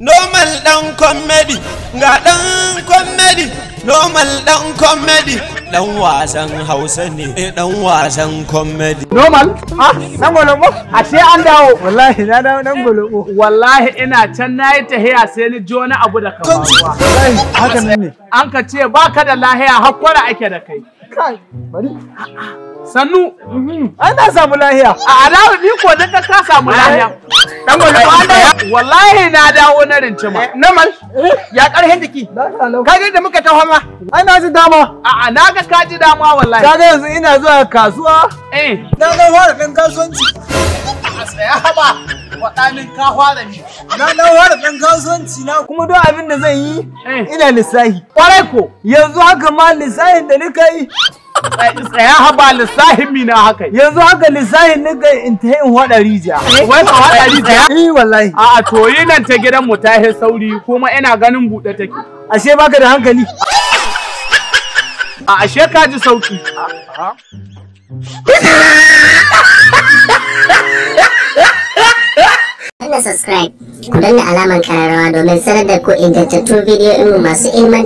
Normal dan comedy, ga dan comedy, normal dan comedy, dan wasan Hausa ne, dan wasan comedy. Normal? Ah, dan golobo? Ashe an dawo. Wallahi na dawo dan golobo. Wallahi ina can nayi tahiya sai ni ji wani abu da kamar ruwa. Wallahi haka nan ne. An ka ce baka da lahiya hakkora ake da kai. Kai, bari. Sannu. Ai na samu lahiya. A alawu ni ko duka ka samu lahiya. Dan golobo an dawo. Wallahi na dawo na rincima. Normal. Ya karhin jiki. Ka ga da muka taho ma. Ai na ji dama. A'a na ga ka ji dama wallahi. Ka ga yanzu ina zuwa kasuwa. Eh. Na ga fara dan kasuwanci. A tsaya haba. Waɗanin ka fara ni. Na dan fara dan kasuwanci na kuma duk abin da zan yi ina lissahi. Kwarai ko. Yanzu haka ma lissahin da nika yi. Tsaya haba lissahin mi na haka. Yanzu haka lissahin nika yi in ta in hwada rijiya. Wai ka hwada rijiya? Eh wallahi. A'a to yi nan ta gidan mu ta yi sauri kuma ina ganin buɗe take. Ashe baka da hankali. A ashe ka ji sauki. Danna subscribe, ku danna alamar kararrawa domin sanar da ku ingantattun bidiyoyinmu masu ilmantarwa.